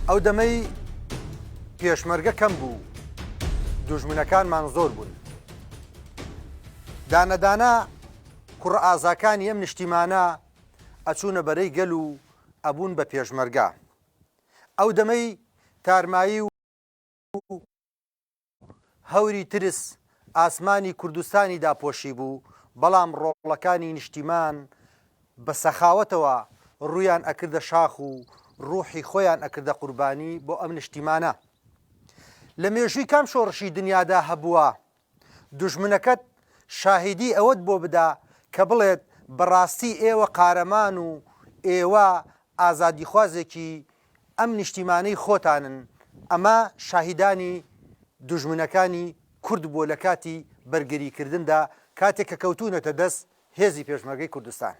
ئەو دەمەی پێشمەرگە کەم بوو، دوژمنەکانمان زۆر بوون. دانە دانە کوڕە ئازاکانی ئەم نیشتیمانە ئەچوونە بەرەی گەل و ئەبوون بە پێشمەرگە. ئەو دەمەی تارمایی و هەوری ترس ئاسمانی کوردستانی داپۆشیبوو، بەڵام ڕۆڵەکانی نیشتیمان بە سەخاوەتەوە ڕوویان ئەکردە شاخ و ڕوحی خۆیان ئەکردە قوربانی بۆ ئەم نیشتیمانە. لە مێژووی کام شۆڕشی دنیادا هەبووە دوژمنەکەت شاهیدی ئەوەت بۆ بدا کە بڵێت بەڕاستی ئێوە قارەمان و ئێوە ئازادیخوازێکی ئەم نیشتیمانەی خۆتانن، ئەمە شاهیدانی دوژمنەکانی کورد بووە لە کاتی بەرگریکردندا کاتێک کە کەوتوونەتە دەست هێزی پێشمەرگەی کوردستان.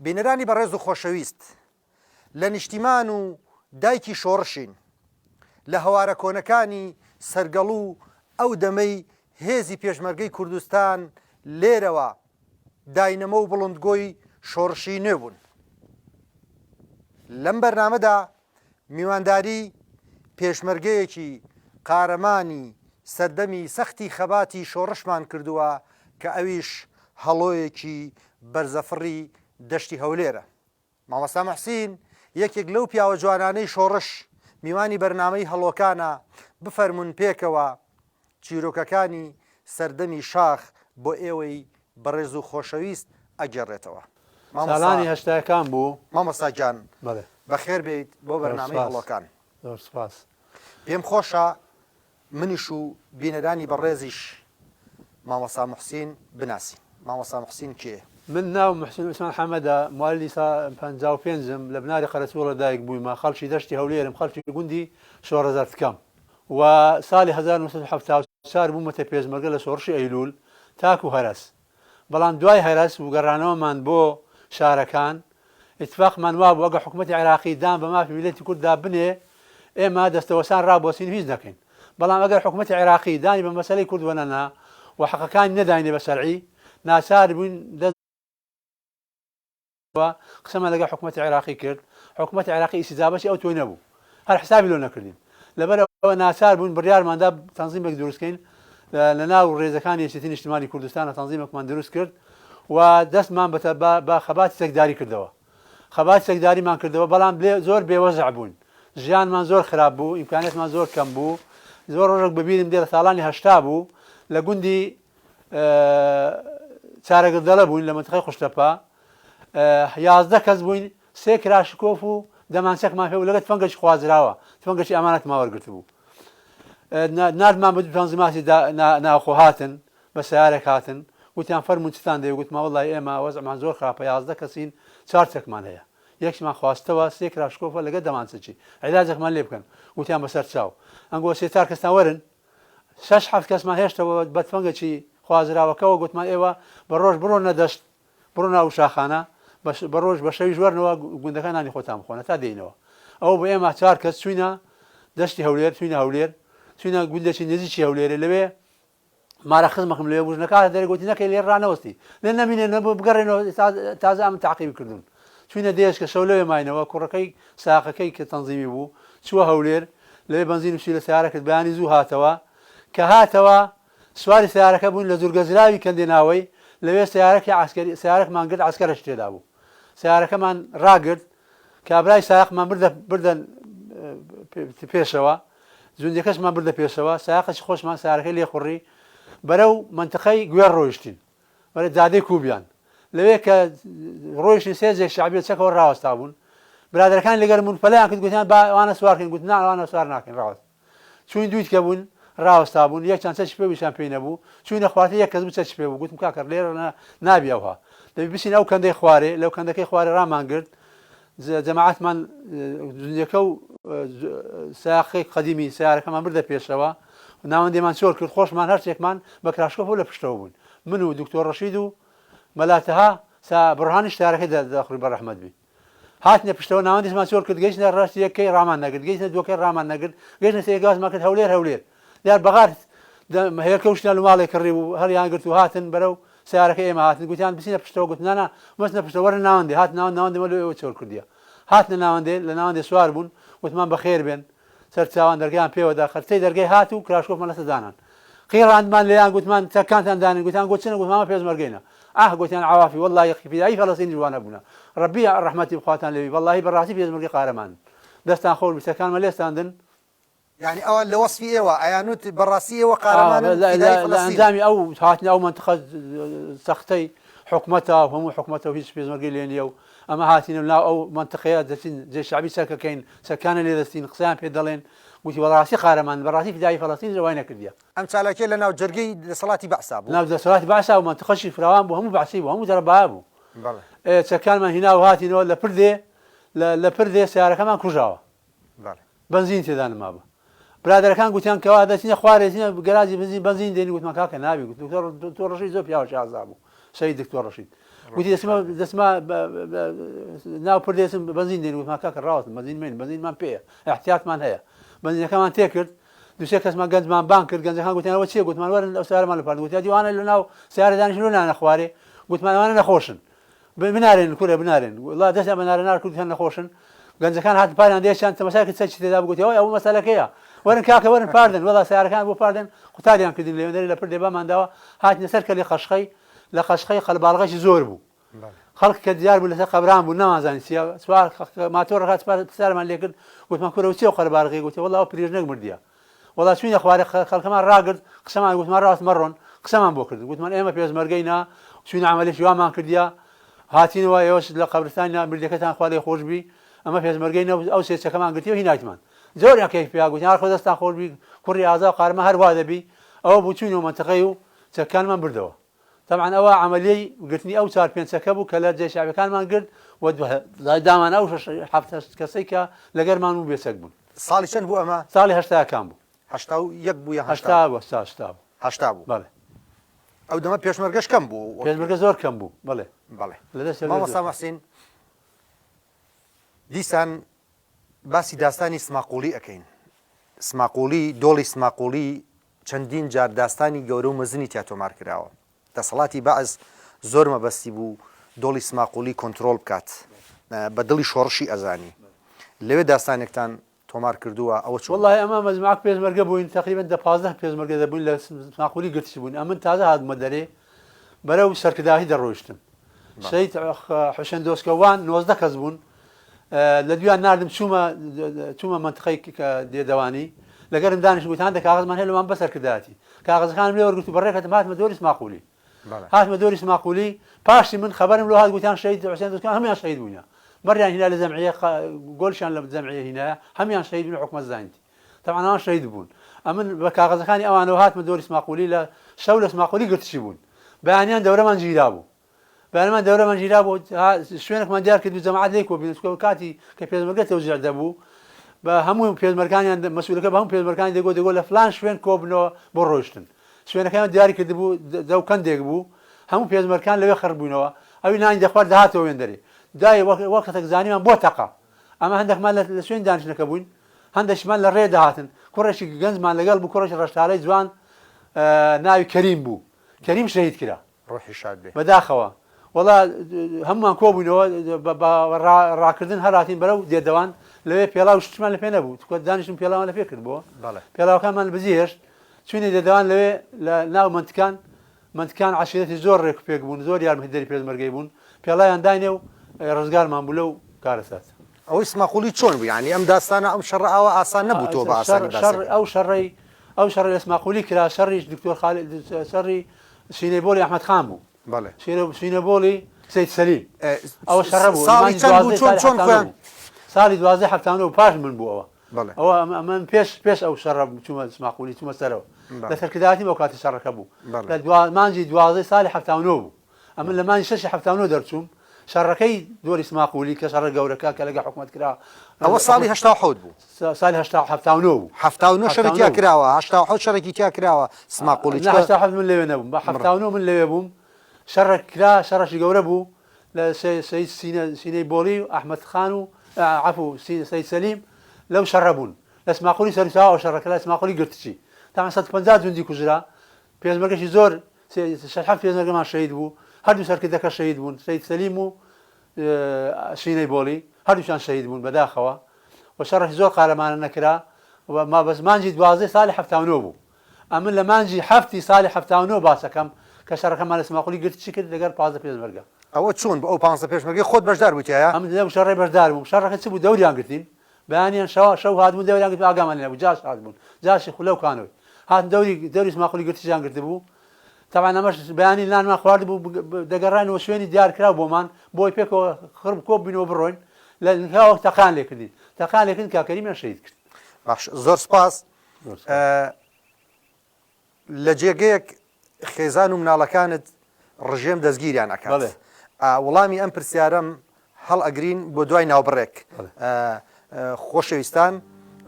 بینەرانی بەڕێز و خۆشەویست لە نیشتیمان و دایکی شۆڕشین، لە هەوارە کۆنەکانی سەرگەڵو ئەو دەمەی هێزی پێشمەرگەی کوردستان لێرەوە داینەمۆ و بڵندگۆی شۆڕشی نوێ بوون. لەم بەرنامەدا میوانداری پێشمەرگەیەکی قارەمانی سەردەمی سەختی خەباتی شۆڕشمان کردووە کە ئەویش هەڵۆیەکی بەرزەفڕی دەشتی هەولێرە. مامۆستا موحسین یەکێک لەو پیاوە جوانانەی شۆڕش، میوانی بەرنامەی هەڵۆکانە، بفەرموون پێکەوە چیرۆکەکانی سەردەمی شاخ بۆ ئێوەی بەڕێز و خۆشەویست ئەگێڕێتەوە. مامۆستا. ساڵانی هەشتاکان بوو. مامۆستا گیان بەڵێ. بەخێر بێیت بۆ زۆر بەرنامەی سوپاس. هەڵۆکان. زۆر سوپاس. پێم خۆشە منیش و بینەرانی بەڕێزیش مامۆستا موحسین بناسین. مامۆستا موحسین کێیە؟ من ناوم موحسین عوسمان حەمەدە، موالیدی سا 55 م، لە بناری قەرەچووڵ لە دایک بوویمە، خەڵکی دەشتی هەولێرم، خەڵکی گوندی شۆڕەزەرتکەم و ساڵی 1974 بوومەتە پێشمەرگە لە شۆڕشی ئەیلوول تاکوو هەرەس. بەڵام دوای هەرەس وگەڕانەوەمان بۆ شارەکان، ئیتفاقمان وابوو ئەگەر حکومەتی عێراقی دان بە مافی میللەتی کورددا بنێ، ئێمە دەستەوەستان ڕابوەستین و هیچ نەکەین. بەڵام ئەگەر حکومەتی عێراقی دانی بە مەسەلەی کورد وەنەنا و حەقەکانی نەداینێ بە شەرعی، ناچار بووین دەست و قسەمان لەگەڵ حکومەتی عێراقی کرد، حکومەتی عێراقی ئیستیجابەی ئەوتۆی نەبوو، هەر حسابی لۆ نەکردین، لەبەر ئەوە ناچار بووین بڕیارمان دا تەنزیمێک دروست کەین لە ناو ڕێزەکانی یەکێتی نیشتیمانی کوردستان تەنزیمێکمان دروست کرد و دەستمان بە خەباتی چەکداری کردەوە. خەباتی چەکداریمان کردەوە، بەڵام زۆر بێوەزع بووین، ژیانمان زۆر خراپ بوو، ئیمکانیەتمان زۆر کەم بوو، زۆر ڕۆژێک بەبیرم دێ لە ساڵانی 80 بوو لە گوندی چارەگردەڵە بووین لە مەنتقەی قوشتەپە، 11 کەس بووین، سێ کراشکۆف و دەمانچەکمان پێ بوو لەگەڵ تفەنگێکی خوازراوە، تفەنگێکی ئامانەتمان وەرگرتبوو. ناردمان بە دوو تەنزیماتی ناوخۆ هاتن، بە سەیارێک هاتن، گوتیان فەرموون چتان دەوێ، گوتمان وەڵڵاهی ئێمە وەزعمان زۆر خراپە، 11 کەسین، چوار چەکمان هەیە. یەکمان خواستەوە، سێ کراشکۆفە لەگەڵ دەمانچەکی، عیلاجێکمان لێ بکەن. گوتیان بەسەر چاو. ئەنگۆ سێ چار کەستان وەرن. شەش حەفت کەسمان هێشتەوە بە تفەنگێکی خوازراوەکەوە، گوتمان ئێوە بە ڕۆژ بڕۆنە دەشت، بڕۆنە ئەو شاخانە، بە ڕۆژ بە شەویش وەرنەوە گوندەکان نانی خۆتان بخۆن هەتا دێینەوە. ئەوە بوو ئێمە چوار کەس چووینە دەشتی هەولێر، چووینە هەولێر، چووینە گوندێکی نزیکی هەولێرێ، لەوێ مارە خزمەکم لەوێ بوو، ژنەکە هاتە دەرێ گوتی نەکەی لێرە ڕانەوەستی، لێ نەمینێ بگەڕێنەوە تازە ئەمن تەعقیبی کردوون. چووینە دێشکە، شەو لەوێ ماینەوە، کوڕەکەی ساقەکەی کە تەنزیمی بوو چووە هەولێر، لەوێ بەنزین و شتی لە سەیارە کرد، بەیانی زوو هاتەوە، کە هاتەوە سواری سەیارەکە بووین لە زورگەزراوی کەندێناوەی، لەوێ سەیارەکی عەسکەری سەیارەکمان گرت عەسکەرەش تێدا بوو. سەیارەکەمان ڕاگرت، کابرای سایەقمان بردە بردە پێشەوە، جوندیەکەشمان بردە پێشەوە، سایەقەکی خۆشمان سەیارەکەی لێ خوڕی، بەرەو مەنتقەی گوێڕ ڕۆیشتین، بەرە جادەی کوبیان. لەوێ کە ڕۆیشتین سێ جێک شەعبی لە چەکەوە ڕاوەستابوون. برادەرەکانی لەگەرم بوون پەلەیان کرد گوتیان با ئەوانە سوار کەین، گوتم نا ئەوانە سوار ناکەین ڕاوەست. چووین دوویتکە بوون ڕاوەستابوون یەکیان چەکی پێ بوو یەکیان پێی نەبوو چووینە خوارتر یەک کەس بوو چەکی پێ بوو گوتم کاکە لێرە نابی ئەوها دەبی بچین ئەو کەندەی خوارێ لەو کەندەکەی خوارێ ڕامان گرت جەماعەتمان جوندەکە و ساقی قەدیمی سیارەکەمان بردە پێشەوە ناوەندێمان چۆر کرد خۆشمان هەرچێکمان بە کراشکۆف لە پشتەوە بوون من و دکتۆر ڕەشید و مەلاتەها سا بڕهانیش سیارەکەی دەخوری بە ڕەحمەت بی هاتنە پشتەوە ناوەندیشمان چۆڵ کرد گەیشتنە ڕەشت یەکەی ڕامان نەگرت گەیشتنە دووەکەی ڕامان نەگرت گەیشتنە سێ گازمان کرد هەولێر هەولێر دیار بەغار هێلکە وشتیان لە ماڵێ کڕی بوو هەڵیان گرت و هاتن بەرەو سیارەکە ئێمە هاتن گوتیان بچینە پشتەوە گوت نانا مەچنە پشتەوە وەرن ناوەندێ هات ناوەند ناوەندێ مە لۆ ئێوە چۆڵ کردیە هاتنە ناوەندێ لە ناوەندێ سوار بوون. گوتمان بەخێر بێن سەر چاوان دەرگەیان پێوە دا خەرچەی دەرگەی هات و کراشکۆفمان لەسەر دانان قیڕاندمان لێیان گوتمان چەکانتان دانێن گوتیان گۆ چنە گوتمان ئەمە پێشمەرگەینە ئاه گوتیان عەوافی وەڵڵاهی فیدایی فەلەستینیش وا نەبوونە ڕەبی ڕەحمەتی بخواتان لێبی وەڵڵاهی بەڕاستی پێشمەرگەی قارەمانن دەستان خۆش بی چەکانمان لێ ستاندن. یانی ئەوان لە وەسفی ئێوە ئەیانوت بەڕاستی ئێوە قارەمانن فیدایی لە فەلەستینن. ئەنجامی ئەو هاتنە ئەو مەنتقە سەختەی حکومەتە و هەموو حکومەتە و هیچ پێشمەرگەی لێ نییە و ئەمە هاتینە ناو ئەو مەنتقەیە دەچین جێ شەعبی چەکەکەین چەکانە لێ دەستین قسەیان پێ دەڵێن گوتی بەڕاستی قارەمانن بەڕاستی فیدایی فەلەستینیش ئەوای نەکردیە. ئەم چالاکیە لە ناو جەرگەی دەسەڵاتی بەعسا بوو؟ ناو دەسەڵاتی بەعسا و مەنتقەشی فراوان بوو هەموو بەعسی بوو هەموو دەرەبایە بوو. بەڵێ. چەکانمان هینا و هاتینەوە لە پردێ لە پردێ سەیارەکەمان کوژاوە. بەڵێ. بەنزین تێدا نەمابوو. برادەرەکان گوتیان کەوا دەچینە خوارێ دەچینە گەراجی بنزین بەنزین دێنین گوتمان کاکە نابی گوت دکتۆر دکتۆر ڕەشید زۆر پیاوەکی ئازا بوو شەهید دکتۆر ڕەشید گوتی دەچمە دەچمە ناو پردێ دەچم بەنزین دێنین گوتمان کاکە ڕاوەستن بەنزین مەین بەنزینمان پێیە احتیاطمان هەیە بەنزینەکەمان تێکرد دوو سێ کەسمان گەنجمان بانگ کرد گەنجەکان گوتیان ئەوە چییە گوتمان وەرن ئەو سیارەمان لە پاردن گوتیان دیوانە لە ناو سیارە دانیشن لۆ نانە خوارێ گوتمان ئەوانە نەخۆشن بنارێن کورە بنارێن وەڵا دەستیان بە نارەنار کرد وتیان نەخۆشن گەنجەکان هاتن پاریان دێشیان تەماشای کرد چەکی تێدا بوو گوتی ئەوەی ئەوە مەسەلەکەیە وەرن کاکە وەرن پاردن وەڵا سەیارەکان بۆ پاردن قوتاریان کردین لەوێندەرێ لە پردێ بامان داوە هاتینە سەر کەلی قەشقەی لە قەشقەی قەلباڵغەکی زۆر بوو خەڵک کە دیار بوو لەسەر قەبران بوو نەمانزانی چییە سوار ماتۆڕەکە پرسیارمان لێ کرد گوتمان کورە چییە و قەرەباڵغی گوتی وەڵا ئەو پریژنەک مردیە وەڵا چوینە خوارێ خەڵکەمان ڕاگرت قسەمان گوتمان ڕاست مەڕۆن قسەمان بۆ کرد گوتمان ئێمە پێشمەرگەی نا چوینە عەمەلێکی وامان کردیە هاتینەوە ئێوەش لە قەبرستان نا مردەکەتان خوا لێ خۆش بی ئەمە پێشمەرگەی نە ئەو سێ چەکەمان گرتی و هینایتمان زۆریان کەیف پیا گوتیان هەر خۆ دەستان خۆش بی کوڕی ئازا و قارەمان هەر وا دەبی ئەوە بوو چوینەوە مەنتەقەی و چەکانمان بردەوە تەبعەن ئەوە عەمەلیەی گرتنی ئەو چوار پێنج چەکە بوو کە لە جەیش شەعبیەکانمان گرت و دوای دامان ئەو شەش حەفت هەشت کەسەی کە لەگەرمان بوون بێ چەک بوون. ساڵی چەند بوو ئەمە؟ ساڵی هەشتاکان بوو. 81 بوو یان هەشتا؟ هەشتا بوو، هەشتا هەشتا بوو. هەشتا بوو. بەڵێ. ئەو دەمە پێشمەرگەش کەم بوو. پێشمەرگە زۆر کەم بوو، بەڵێ. بەڵێ. لە دەست هەولێر زۆر مامۆستا کەم. موحسین دیسان باسی داستانی سماقوڵی ئەکەین. سماقوڵی، دۆڵی سماقوڵی چەندین جار داستانی گەورە و مەزنی تیا تۆمار کراوە. دەسەڵاتی بەعس زۆر مەبەستی بوو دۆڵی سماقوڵی کۆنترۆڵ بکات. بە دڵی شۆڕشی ئەزانی. لەوێ داستانێکتان تۆمار کردووە، ئەوە چۆن بوو؟ وەڵاهی ئەمە مەجموعەک پێشمەرگە بووین تەقریبەن دە 15 پێشمەرگە دەبووین لە سماقولی گرتش بووین ئەمن تازە هاتبوومە دەرێ بەرەو سەرکردایەتی دەڕۆیشتم شەهید حوسێن دۆسکەوان 19 کەس بوون لە دویان ناردم چوومە چوومە مەنتقەی دێدەوانی لەگەرم دانیشت گوت هەندێک کاغەزمان هەیە لەمان بەسەرکردایەتی کاغەزەکانم لێ وەرگرت و بەڕێکەتم هاتمە دۆری سماقولی هاتمە دۆری سماقولی پاشی من خەبەرم لۆ هات گوتیان شەهید حوسێن دۆسکەوان هەموویان شەهید بووینە مەڕیان هینا لە جەمعیە گۆلشیان لە جەمعیە هینایە هەموویان شەهید بوون حکومەت زانیتی تەبعەن ئەوان شەهید بوون ئەمن بە کاغەزەکانی ئەوانەوە هاتمە دۆری سماقولی لە شەو لە سماقولی گرتشی بوون بەیانیان دەورەمان گیرا بوو بەیانمان دەورەمان گیرا بوو شوێنێکمان دیار کرد و جەماعەت لێی کۆبووین چونکە کاتی کە پێشمەرگە تەوزیع دەبوو بە هەموو پێشمەرگانیان مەسئولەکە بە هەموو پێشمەرگانی دەگۆ دەگۆ لە فلان شوێن کۆبنەوە بۆ ڕۆیشتن شوێنەکەیان دیاری کردبوو دەوکەندێک بوو هەموو پێشمەرگان لەوێ خڕ بووینەوە ئەوی نانی دەخوارد دەهاتەوە وێندەرێ دوای وەختێک زانیمان بۆ تەقە ئەمە هەندێکمان لە شوێن دانیشتنەکە بووین هەندێکشمان لە ڕێ دەهاتن کوڕێکی گەنجمان لەگەڵ بوو کوڕێکی ڕەشتالەی جوان ناوی کەریم بوو کەریم شەهید کرا ڕۆحی شاد بێ. بەداخەوە وەڵا هەموومان کۆبووینەوە بە ڕاکردن هەراتین بەرەو دێدەوان لەوێ پێڵاو شتمان لە پێ نەبوو تکوە دانیشتم پێڵاوان لە پێ کرد بۆ پێڵاوەکانمان بەجێ هێشت چوینە دێدەوان لەوێ لە ناو مەنتکان مەنتکان عەشیرەتی زۆر ڕێک و پێک بوون زۆر یارمەتیدەری پێشمەرگەی بوون پێڵاویان داینێ و ڕزگارمان بوو لەو کارەسات. ئەوەی سماقوڵی چۆن بوو یانی ئەم داستانە ئەم شەڕە ئاوا ئاسان نەبوو تۆ بە ئاسانی باسی بکەی. ئەو شەڕەی ئەو شەڕەی لە سماقولی کرا شەڕی دکتۆر خالید شەڕی سینەی بۆڵی ئەحمەد خان بوو. بەڵێ. سینە بۆڵی سەید سەلیم. ئەوە شەڕە بوو. ساڵی چەند بوو چۆن چۆن خۆیان؟ ساڵی 12 79 پاش من بوو ئەوە. بەڵێ. ئەوە ئەمە پێش پێش ئەو شەڕە چوومە سماقولی چوومە سەرەوە. لە سەرکردایەتیم ئەو کاتی شەڕەکە بوو. لە دوا مانگی 12 ساڵی 79 بوو. ئەمن لە مانگی شەشی 79 دەرچووم. شەڕەکەی دۆری سماقولی کە شەڕە گەورەکە کە لەگە حکومەت کرا. ئەوە ساڵی 87 بوو. ساڵی 79 بوو. 79 شەڕی تیا کراوە، 87 شەڕێکی تیا کراوە سماقولی. نا 87 من لەوێ نەبووم، بە 79 من لەوێ بووم. شەڕێک کرا، شەڕێکی گەورە بوو لە سەید سینە سینەی بۆڵی و ئەحمەد خان و عەفو سەید سەلیم لەو شەڕە بوون. لە سماقولی سەرچاوە ئەو شەڕە کرا، لە سماقولی گرتچی. تاقە 150 جوندی کوژرا. پێشمەرگەشی زۆر شەش حەفت پێشمەرگەمان شەهید بوو. هەردوو سەرکردەکە شەهید بوون، سەید سەلیم و سینەی بۆڵی هەردووکیان شەهید بوون بەداخەوە. و شەڕێکی زۆر قارەمانە نەکرا و ما بەس مانگی دوازدەی ساڵی 79 بوو. ئەمن لە مانگی حەفتی ساڵی 79 باسەکەم کە شەڕەکەمان لە سماقولی گرت چی کرد لەگەڵ 15 پێشمەرگە. ئەوە چۆن بوو ئەو پانزە پێشمەرگەی خۆت بەشدار بووی تیایا؟ ئەمن لەو شەڕەی بەشدار بووم. شەڕەکە چ بوو دەوریان گرتین. بەیانیان شەوا شەو هاتبوون دەوریان گرتبوو ئاگامان لێ نەبوو جاش هاتبوون جاشی خولە و کانۆی هاتن دەوری دەوری سماقولی گرتیشیان گرتبوو. تەبعەن ئەمەش بەیانی نانمان خواردبوو دەگەڕاینەوە شوێنی دیارکراو بۆمان بۆی پێکەوە خڕ کۆ ببینەوە بڕۆین لە نکاوە تەقیان لێکردین تەقیان لێکردن کاک کەریمیان شەهید کرد. باش زۆر سپاس. لە جێگەیەک خێزان و مناڵەکانت ڕژێم دەستگیریان ئەکات وڵامی ئەم پرسیارەم هەڵئەگرین بۆ دوای ناوبڕێک خۆشەویستان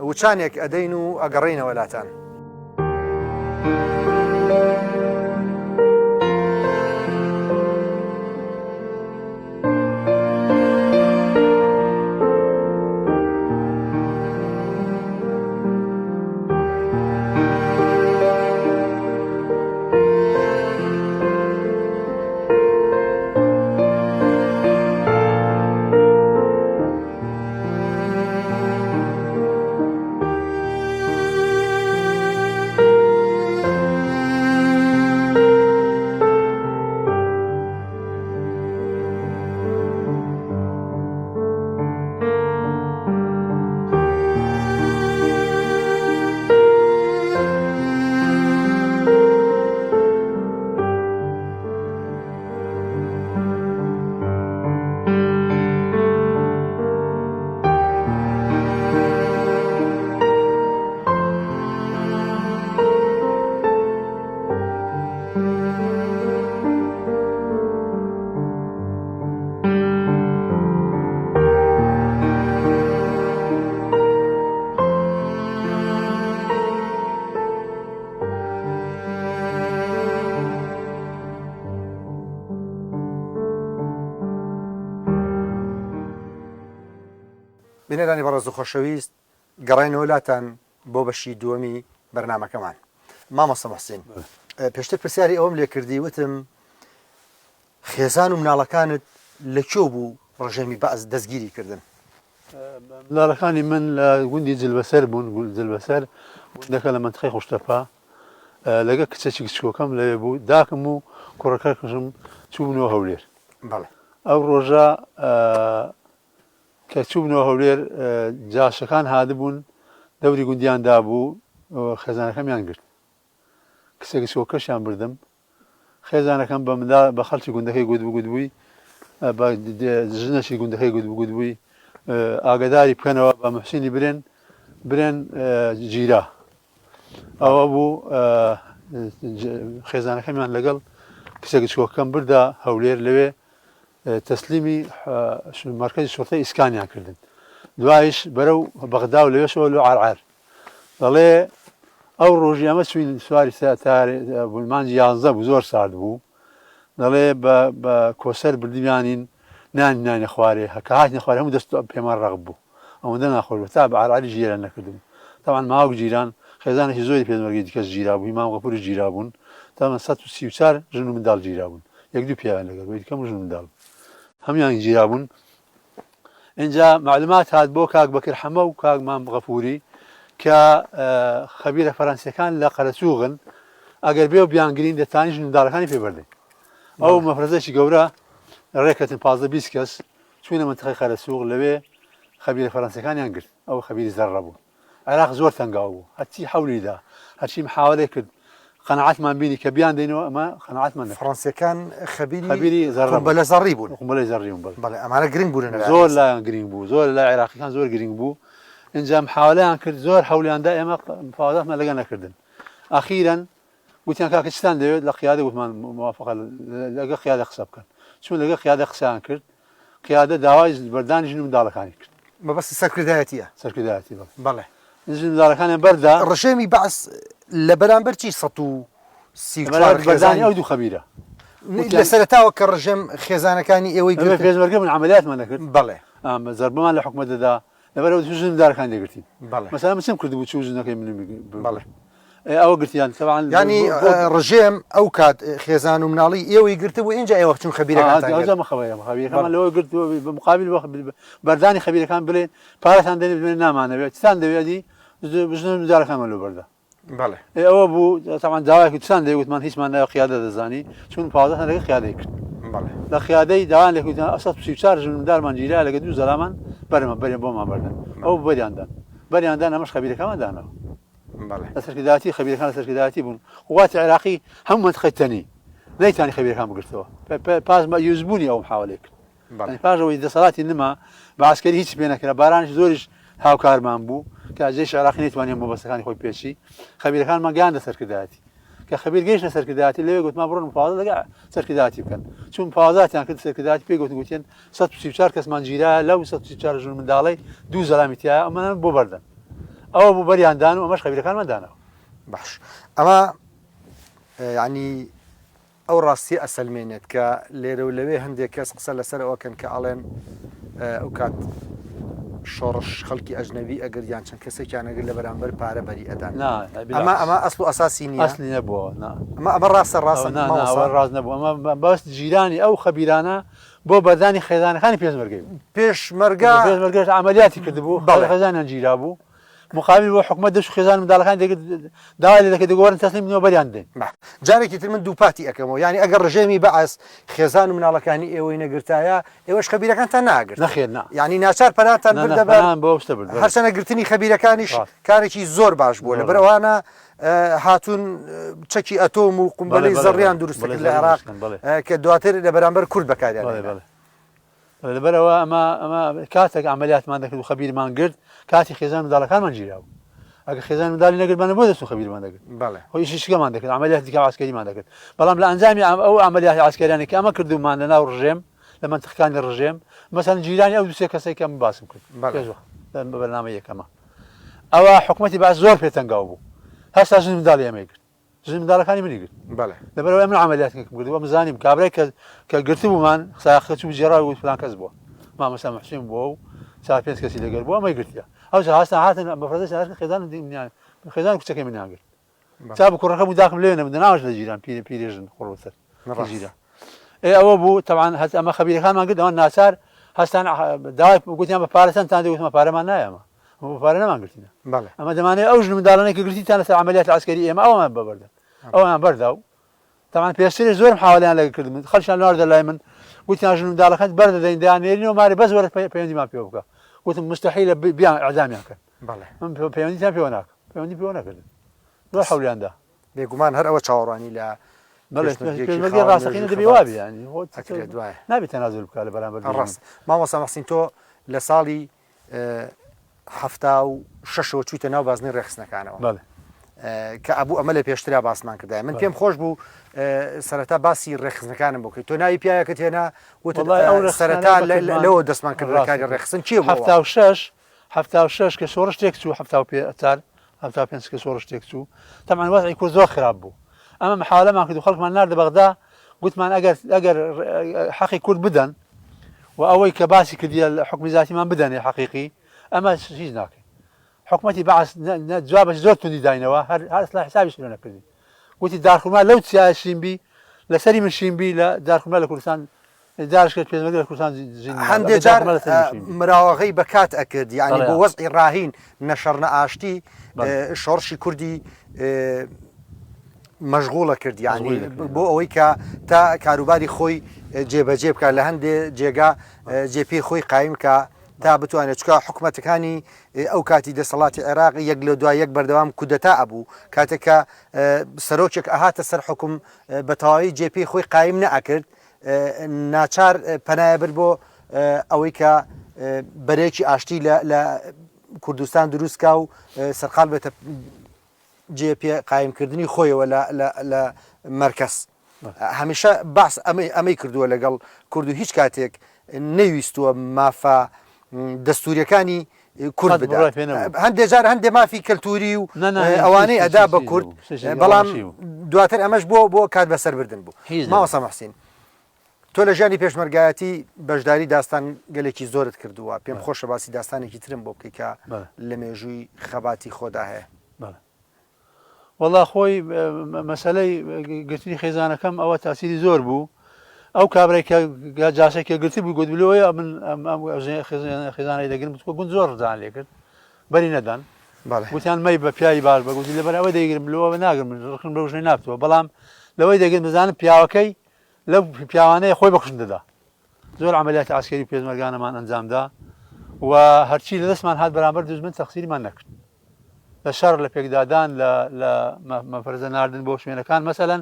وچانێک ئەدەین و ئەگەڕێینەوە لاتان. بینەرانی بەڕێز و خۆشەویست گەڕاینەوە لاتان بۆ بەشی دووەمی بەرنامەکەمان. مامۆستا موحسین پێشتر پرسیاری ئەوەم لێ کردی وتم خێزان و مناڵەکانت لە کوێ بوو ڕژێمی بەعس دەستگیری کردن؟ مناڵەکانی من لە گوندی جلبەسەر بوون، جلبەسەر گوندەکە لە مەنتقەی قوشتەپە، لەگە کچێکی گچکۆکەم لەوێ بوو، داکم و کوڕەکەشم چووبنەوە هەولێر. بەڵێ. ئەو ڕۆژە کە چووبنەوە هەولێر جاشەکان هاتبوون دەوری گوندیان دابوو، خێزانەکەمیان گرت. کچە گچکۆکەشیان بردم. خێزانەکەم بە منداڵ بە خەڵکی گوندەکەی گوتبوو گوتبووی بە ژنەکی گوندەکەی گوتبوو گوتبووی ئاگداری بکەنەوە بە محسینی برێن برێن گیرا ئەوە بوو خێزانەکەمیان لەگەڵ کچە گچکۆکەم بردە هەولێر لەوێ تەسلیمی مەرکەزی شورتەی ئیسکانیان کردن دوایش بەرەو بەغدا و لەوێشەوە لۆ عەرعەر دەڵێ ئەو ڕۆژی ئەمە چوین سواری بووین مانگی یانزە بوو زۆر سارد بوو دەڵێ بە کۆسەر بردیانین نانی نانە خوارێ هەکە هاتنە خوارێ هەموو دەست پێمان ڕەق بوو ئەوەندە ناخۆش بوو تا بە عەرعەریش گیران نەکردبوو تەبعەن ماوک جیران خێزانێکی زۆری پێشمەرگەی دیکەش گیرا بوو مام غەفوریش گیرا بوون تەبعەن 134 ژن و منداڵ گیرا بوون یەک دوو پیاویان لەگەڵ بوو دیکە هەموو ژن و منداڵ هەموویان گیرا بوون ئینجا مەعلومات هات بۆ کاک بەکر حەمە و کاک مام غەفوری کە خەبیرە فەرەنسیەکان لە قەرەچوغن ئەگەر بێ و بیانگرین دەتانیش منداڵەکانی پێ بەردەین ئەو مەفرەزەکی گەورە ڕێکەتن 15 20 کەس چوونە منتقەی قەرەچوغ لەوێ خەبیرە فەرەنسیەکانیان گرت ئەو خەبیری زەڕە بوو عێراق زۆر تەنگاو بوو هەرچی حەولی دا هەرچی محاوەلەی کرد قەناعەتمان بینی کە بیان دەینەوە ئەمە قەناعەتمان نەکرد. فڕەنسیەکان خەبیری خەبیری زەڕە بوون. قومبەلە زەڕی بوون. قومبەلەی زەڕی بوون بەڵێ. بەڵێ ئەمانە گرنگ بوون لە زۆر لایان گرنگ بوو زۆر لای عێراقیەکان زۆر گرنگ بوو ئینجا محاوەلەیان کرد زۆر حەولیان دا ئێمە مفاوەزاتمان لەگەڵ نەکردن ئەخیرەن گوتیان کاکە چتان دەوێت لە قیادە گوتمان موافقە لەگەڵ قیادە قسە بکەن چون لەگەڵ قیادە قسەیان کرد قیادە داوای بەردانی ژن و منداڵەکانی کرد. مەبەستی سەرکردایەتیە؟ سەرکردایەتی بەڵێ. بەڵێ. ژن و منداڵەکانیان بەردا. ڕژێمی بەعس لە بەرامبەر چی 134 خێزانی؟ بەردانی ئەو دوو خەبیرە. لە سەرەتاوە کە ڕژێم خێزانەکانی ئێوەی گرت. ئێمە پێشمەرگە بووین عەمەلیاتمان دەکرد. بەڵێ. زەربەمان لە حکومەت دەدا. لەبەر ئەوە ژن و منداڵەکانی دەگرتین. بەڵێ. مەسەلەن من چم کردبوو چوو ژنەکەی منم بەڵێ. ئەوە گرتیان تەبعەن یانی ڕژێم ئەو کات خێزان و مناڵی ئێوەی گرتبوو ئینجا ئێوە چون خەبیرەکانتان گرت. ئەوجا مەخەوەیە خەبیرەکانمان لەوە گرت بە مقابل بەردانی خەبیرەکان بڵێن پارەتان دەنێ بڵێن نامانەوێت چتان دەوێت ئەدی ژن و منداڵەکانمان لۆ بەردە. بەڵێ. ئێ ئەوە بوو تەبعەن داوایەکی چتان دەوێت وتمان هیچمان ناوێت قیادە دەزانی چون 15 سنە لەگەڵ قیادەی کرد. بەڵێ. لە قیادەی داوایان لێ کردن 134 ژن و منداڵمان گیرا لەگەڵ دوو زەلامان بەرمە بەرێن بۆمان بەردەن ئەو بەریان دان بەریان دان ئەمەش خەبیرەکەمان دانەوە. بەڵێ. لە سەرکردایەتی خەبیرەکان لە سەرکردایەتی بوون قوات عێراقی هەموو مەنتقەی تەنی نەیتوانی خەبیرەکان بگرتەوە پاش مەئیوس بوونی ئەو محاولەی کرد بەڵێ. یانی پاش ئەوەی دەسەڵاتی نما بە عەسکەری هیچ پێ نەکرا بارانیش زۆریش هاوکارمان بوو کە جەیش عێراقی نەیتوانی هەموو مەبەستەکانی خۆی پێچی خەبیرەکانمان گەیاندە سەرکردایەتی کە خەبیر گەیشتە سەرکردایەتی لەوێ گوتمان بڕۆن مفاوەزە لەگەڵ سەرکردایەتی بکەن چون مفاوەزاتیان کرد سەرکردایەتی پێی گوتن گوتیان 134 کەسمان گیرا لەو 134 ژن و منداڵەی دوو زەلامی تیایە ئەمانە بۆ بەردەن ئەوە بوو بەریان دان و ئەمەش خەبیرەکانمان دانەوە. باش ئەمە یعنی ئەو ڕاستیە ئەسەلمێنێت کە لێرە و لەوێ هەندێک کەس قسە لەسەر ئەوەکەن کە ئەڵێن ئەو کات شۆڕش خەڵکی ئەجنەبی ئەگر یان چەند کەسێکیان ئەگر لە بەرامبەر پارە بەری ئەدان ئەمە ئەمە ئەسڵ و ئەساسی نییە ئەسلی نەبووە ئەمە ئەمە ڕاستە ڕاستە ڕاست نەبوو ئەمە بەس جیرانی ئەو خەبیرانە بۆ بەردانی خێزانەکانی پێشمەرگەی بوو. پێشمەرگە. پێشمەرگەش عەمەلیاتی کردبوو، بەڵێ. خێزانیان گیرابوو. مقابل بۆ حکومەت دەچوو خێزان منداڵەکانی دەگرت داوای لێ دەکرد دەگۆ وەرن تەسلیم بنەوە بەریان بدەین. با. جارێکی تر من دووپاتی ئەکەمەوە یانی ئەگەر ڕژێمی بەعس خێزان و مناڵەکانی ئێوەی نەگرتایە ئێوەش خەبیرەکانتان ناگرت. نەخێر نا. یانی ناچار پەناتان نا نا بردە بەر پەنایان بۆ ئەو شتە برد بەڵێ. هەرچەنە گرتنی خەبیرەکانیش ڕاست. کارێکی زۆر باش بووە زۆر لەبەر باش. ئەوانە هاتوون چەکی ئەتۆم و بەڵێ قومبەلەی بەڵێ زەڕیان بەڵێ دروست بەڵێ کرد لە زەڕی عێراق دروست کردن بەڵێ. کە دواتر لە بەرامبەر کورد بەکاریان بەڵێ هێنا. بەڵێ. لەبەرئەوە ئەمە ئەمە کاتێک عەمەلیاتمان دەکرد و خەبیرمان گرت کاتی خێزان منداڵەکانمان گیرا بوو ئەگەر خێزان منداڵی نەگرتبانە بۆ دەست و خەبیرمان دەگرت بەڵێ. خۆ ئیشی شکەمان دەکرد عەمەلیاتی دیکە عەسکەریمان دەکرد بەڵام لە ئەنجامی ئەو عەمەلیاتی عەسکەریانەی کە ئەمە کردوومان لە ناو ڕژێم لە مەنتقەکانی ڕژێم مەسەلەن جیرانی ئەو دوو سێ کەسەی کە من باسم کرد بەڵێ. پێش وەخت بە بەرنامەی یەکەمە ئەوە حکومەتی بەعس زۆر پێ تەنگاو بوو هەستا ژن منداڵی ئێمەی گرت ژن منداڵەکانی منی گرت. بەڵێ. لەبەرئەوەی ئەمن عەمەلیاتێکم کرد و ئەمن زانیم کابرای کە کە گرتبوومان سایەقەکە چوو جێڕاوی وت فلان کەس بووە مامۆستا موحسین بووە و چار پێنج کەسی لەگەر بووە ئەمەی گرتیە ئەوجا هەستان هاتن مەفرەزەی سایەقەکە خێزان منیان خێزان و کچەکەی منیان گرت بەڵێ. تا بوو کوڕەکەم و داکم لەوێ نەبوو دەناوەش لە جیران پیرە پیرێژن قوڕبەسەر لە ڕاست. جیران ئێ ئەوە بوو تەبعەن هەست ئەمە خەبیرەکانمان گرت ئەوان ناچار هەستان داوای گوتیان بە پارە چەندتان دێ وتمان پارەمان نایە ئەمە ئەمە بە پارە نەمانگرتینە بەڵێ. ئەمە دەمانەوێت ئەو ژن و منداڵانەی کە گرتیتان لەسەر عەمەلیاتی عەسکەری ئێمە ئەوان بەبەردەن ئەوان بەردا و تەبعەن پێشترێ زۆرم حاولیان لەگە کردم خەڵکیان ناردە لای من گوتیان ژن و منداڵەکەت بەردەدەین دەیاننێرینەوە مارێ بەس وەرە پەیوەندیمان پێوە بکە وتم مستحیلە بیان ئیعدامیان کەن بەڵێ. من پەیوەندیتان پێوە ناکەم پەیوەندی پێوە نەکردن زۆر حەولیان دا. بێگومان هەر ئەوە چاوەڕوانی لە بەڵێ پێشمەرگەیەکی پێشمەرگەی خاوەن ڕاستەقینە مێژووی دەبێ خەبات وابێ یانی خۆ ئەکرێت وایە. نابێ تەنازول بکا لە بەرامبەر دوژمن. ڕاستە مامۆستا موحسین تۆ لە ساڵی 76ەوە چوویتە ناو بازنەی ڕێکخستنەکانەوە. بەڵێ. کە ئەبوو ئەمە لە پێشترا باسمان کردایە. من پێم خۆش بوو سەرەتا باسی ڕێکخستنەکانم بۆ بکەیت. تۆ ناوی پیاوێکت هێنا وتت وەڵای ئەو ڕێکخستنانەی سەرەتا بەکردمان لەوە دەستمان کرد بە ڕاستە کاری ڕێکخستن کێ بوو ئەوە؟ 76 76 کە شۆڕش تێک چوو 74 75 کە شۆڕش تێک چوو تەبعەن وەزعی کورد زۆر خراپ بوو ئەمە محاولەمان کرد و خەڵکمان ناردە بەغدا گوتمان ئەگەر ئەگەر حەقی کورد بدەن و ئەوەی کە باسی کردیە حکومی زاتیمان بدەنێ حەقیقی ئەمە هیچ ناکەین حکومەتی بەعس جوابەکی زۆر توندی داینەوە هەر هەر ئەسلا حسابیش لێ نەکردین وتی دارخورما لەو چیایە شین بی لەسەری من شین بی لە دارخورما لە کوردستان جارش کرد پێشمەرگە لە کوردستان زیندوو نابێ. هەندێ ئەگەر جار دارخورما لەسەری من شین بی. مراوەغەی بە کات ئەکرد یانی بەڵێ بۆ وەزعی ڕاهین نە شەڕ نە ئاشتی بەڵێ. شۆڕشی کوردی مەشغوڵە کرد یانی مەشغولی دەکرد بۆ ئەوەی کە تا کاروباری خۆی جێبەجێ بکات لە هەندێ جێگا جێ پێی خۆی قایم کا تا بتوانێت چونکە حکومەتەکانی ئەو کاتی دەسەڵاتی عێراق یەک لە دوای یەک بەردەوام کودەتا ئەبوو کاتێک کە سەرۆکێک ئەهاتە سەر حکوم بە تەواوی جێ پێی خۆی قایم نەئەکرد ناچار پەنایە برد بۆ ئەوەی کە بەرەیەکی ئاشتی لە کوردستان دروستکا و سەرقال بێتە جێ پێ قایمکردنی خۆیەوە لە مەرکەز. هەمیشە بەعس ئەمەی کردووە لەگەڵ کورد و هیچ کاتێک نەیویستووە مافە دەستوریەکانی کورد بدات. هەندێ جار هەندێ مافی کەلتوری و ئەوانەی ئەدا بە کورد، بەڵام دواتر ئەمەش بۆ بۆ کات بەسەربردن بوو. مامۆستا موحسین تۆ لە ژیانی پێشمەرگایەتی بەشداری داستان گەلێکی زۆرت کردووە، پێم خۆشە باسی داستانێکی ترم بۆ بکەی کە لە مێژووی خەباتی خۆدا هەیە. وەڵا خۆی مەسەلەی گرتنی خێزانەکەم ئەوە تاسیری زۆر بوو ئەو کابرای کە جاسەی کە گرتی بوو گوت بلۆیە من خێزانەی دەگرم گوند زۆر ڕزان لێ کرد بەری نەدان گوتیان مەی بە پیاوی باش بە گوتی لەبەر ئەوە دەیگرم لەوە ناگرم من ڕقم لەو ژنەی نابتەوە بەڵام لەوەی دەگرم بزانم پیاوەکەی لەو پیاوانەیە خۆی بەکوشتن دەدا زۆر عەمەلیاتی عەسکەری و پێشمەرگانەمان ئەنجامدا و هەرچی لە دەستمان هات بەرامبەر دوژمن تەقسیرمان نەکرد لە شەڕ لە پێکدادان لە لە مەفرەزە ناردن بۆ شوێنەکان مەسەلەن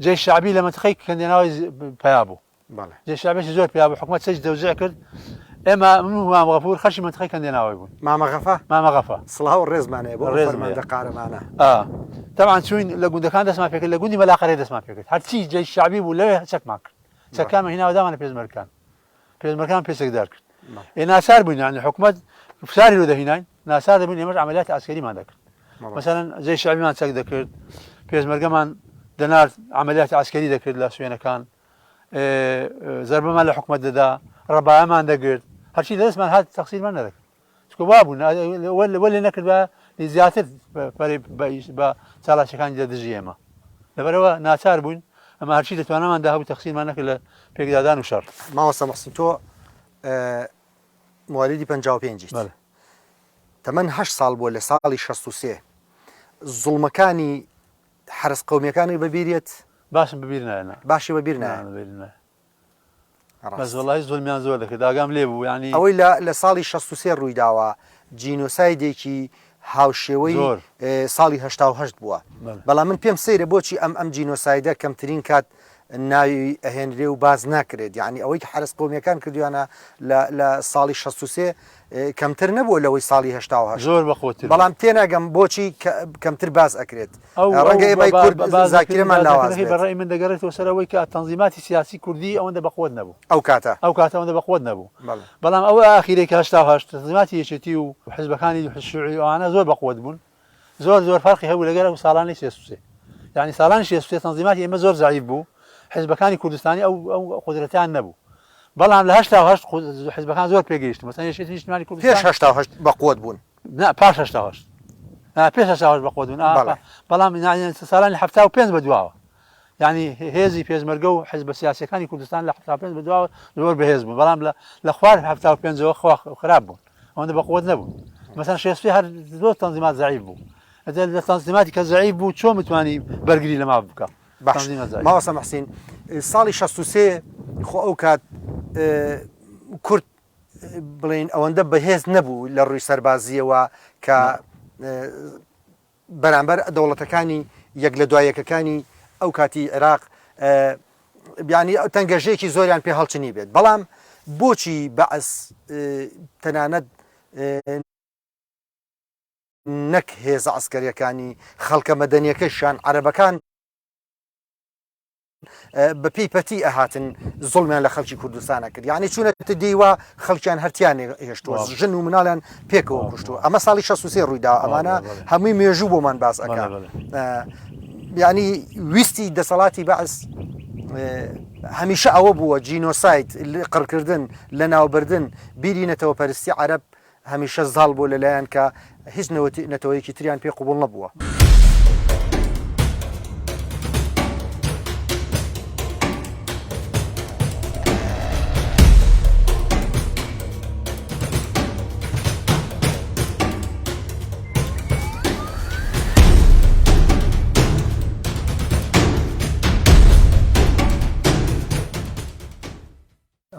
جەیش شەعبی لە مەنتقەی کەندێناوی پیا بوو بەڵێ جەیش شەعبیی زۆر پیا بوو حکومەت چەکی تەوزیع کرد ئێمە من و مامە غەفور خەڵکی مەنتقەی کەندێناوی بوون مامە غەفە مامە غەفە سڵاو و ڕێزمان هەیە بۆ ئەو ڕێزم هەیە فەرماندە قارەمانە ئا تەبعەن چووین لە گوندەکان دەستمان پێکرد لە گوندی مەلاقەرێ دەستمان پێکرد هەرچی جەیش شەعبی بوو لەوێ چەکمان کرد چەکانمان هێناوە دامانە پێشمەرگەکان پێشمەرگەکان پێ چەکدار کرد ئێ ناچار بووین یانی حکومەت فشاری لۆ دەهیناین ناچار دەبووین ئێمەش عەمەلیاتی عەسکەریمان دەکرد مەسەلەن جەیش شەعبیمان چەک دەکرد پێشمەرگەمان دەنارد عەمەلیاتی عەسکەری دەکرد لە شوێنەکان زەربەمان لە حکومەت دەدا ڕەبایەمان دەگرت هەرچی لە دەستمان هات تەقسیرمان نەدەکرد چونکە وابوو وەلێ نەکردبا زیاتر پەرەی بە چالاکیەکانی لە دژی ئێمە لەبەرەوە ناچار بووین ئەمە هەرچی لە توانامان دا هەبوو تەقسیرمان نەکرد لە پێکدادان و شەڕ. مامۆستا موحسین تۆ موالیدی 55 یت بەڵێ. تەمەن هەشت ساڵ بووە لە ساڵی 63 زوڵمەکانی حەرەس قەومیەکانت بەبیریەت؟ باشم بەبیر نایە نا. باشی بەبیر نایە؟ نا بەبیر نایە. بەس وەڵی زوڵمیان زۆر دەکرد ئاگام لێ بوو یانی. ئەوەی لە لە ساڵی 63 ڕووی داوە جینۆسایدێکی هاوشێوەی ساڵی 88 بووە بەڵام من پێم سەیرە بۆچی ئەم ئەم جینۆسایدە کەمترین کات ناوی ئەهێنرێ و باز ناکرێت یعنی ئەوەی کە حەرەس قەومیەکان کردویانە لە لە ساڵی 63 کەمتر نەبووە لەوەی ساڵی 88 زۆر بەخۆتر بەڵام تێناگەم بۆچی کەمتر باز ئەکرێت ڕەنگە ئێمەی کورد زاکیرەمان لاواز بێت. بە ڕای من دەگەڕێتەوە سەر ئەوەی کە تەنزیماتی سیاسی کوردی ئەوەندە بەقوەت نەبوو. ئەو کاتە. ئەو کاتە ئەوەندە بەقوەت نەبوو. بەڵام ئەو ئاخیرەی کە 88 تەنزیماتی یەکێتی و حزبەکانی شیوعی و ئەوانە زۆر بەقوەت بوون. زۆر زۆر فەرقی هەبوو لەگەر ئەو ساڵانەی 63. یانی ساڵانی 63 تەنزیماتی ئێمە زۆر زەعیف بوو. حزبەکانی کوردستانی ئەو ئەو قودرەتیان نەبوو. بەڵام لە 88 حزبەکان زۆر پێگەیشتن. مەسەلەن یەکێتی نیشتمانی کوردستان. پێش 88 بەقوەت بوون. نا پاش 88 پێش 88 بەقوەت بوون بەڵام ساڵانی 75 بەدواوە یعنی هێزی پێشمەرگە و حزبە سیاسەکانی کوردستان لە 75 بەدواوە زۆر بەهێز بوون بەڵام لە خوار 75ەوە خوا خراپ بوون ئەوەندە بەقوەت نەبوون مەسەن شێستی هەر زۆر تەنزیمات زەعیف بوو لە تەنزیماتی کە زەعیف بوو چۆن بتوانی بەرگری لە ماف بکە باش مامۆستا محسین ساڵی 63 خۆ ئەو کات کورد بڵێین ئەوەندە بەهێز نەبوو لە ڕووی سەربازییەوە کە بەرامبەر دەوڵەتەکانی یەک لە دوایەکەکانی ئەو کاتی عێراق بیانی تەنگەژێکی زۆریان پێ هەڵچنی بێت بەڵام بۆچی بەعس تەنانەت نەک هێزە عسکەریەکانی خەڵکە مەدەنیەکەشیان عەرەبەکان بە پێی پەتی ئەهاتن زوڵمیان لە خەڵکی کوردستان ئەکرد یعنی چوونەتە دێی وا خەڵکیان هەرتیان هێشتووە ژن و مناڵیان پێکەوە کوشتووە ئەمە ساڵی 63 ڕوویدا ئەمانە هەمووی مێژوو بۆمان باس ئەکا یعنی ویستی دەسەڵاتی بەعس هەمیشە ئەوە بووە جینۆساید قڕکردن لە ناوبردن بیری نەتەوەپەرستی عەرەب هەمیشە زاڵ بووە لەلایان کە هیچ نەتەوەیەکی تریان پێ قبوڵ نەبووە.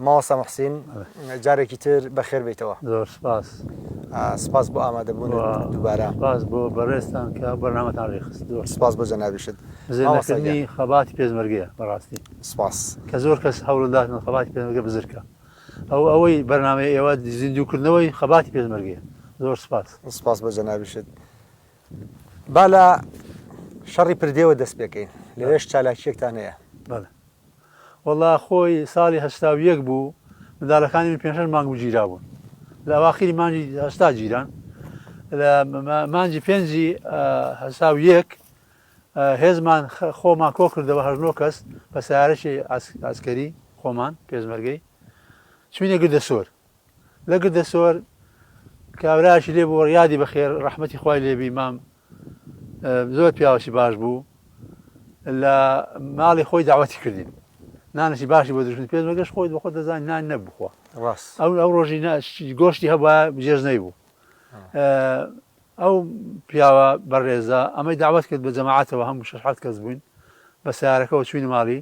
مامۆستا موحسین جارێکی تر بەخێر بێیتەوە. زۆر سپاس. سپاس بۆ ئامادەبوونت دووبارە. سپاس بۆ بەڕێزتان کە بەرنامەتان ڕێکخست. زۆر سپاس بۆ جەنابیشت. بزرنەکردنی خەباتی پێشمەرگەیە بەڕاستی. سپاس. کە زۆر کەس هەوڵدات خەباتی پێشمەرگە بزرکە. ئەو ئەوەی بەرنامەی ئێوە زیندووکردنەوەی خەباتی پێشمەرگەیە. زۆر سپاس. سپاس بۆ جەنابیشت. با لە شەڕی پردێوە دەست پێکەین. لەوێش چالاکییەکتان هەیە. بەڵێ. وەڵا خۆی ساڵی 81 بوو منداڵەکانی من پێنج شەش مانگ بوو گیرابوون لە ئەواخیری مانگی 80 گیران لە مانگی پێنجی 81 هێزمان خۆمان کۆ کردەوە هەر نۆ کەس بە سیارەی ئاسکەری خۆمان پێشمەرگەی چوینە گردە سۆر لە گردە سۆر کابرایەکی لێ بوو یادی بەخێر ڕەحمەتی خوای لێبی مام. زۆر پیاوەکی باش بوو لە ماڵی خۆی داوەتی کردین نانێکی باشی بۆ دروست پێشمەرگەش خۆی بە خۆت دەزانی نان نەبوو بخوا ڕاست ئەو ئەو ڕۆژی گۆشتی هەبووە جێژنەی بوو ئەو پیاوە بەڕێزە ئەمەی داوت کرد بە جەماعەتەوە هەموو شەش حەفت کەس بووین بە سیارەکەەوە چوین ماڵی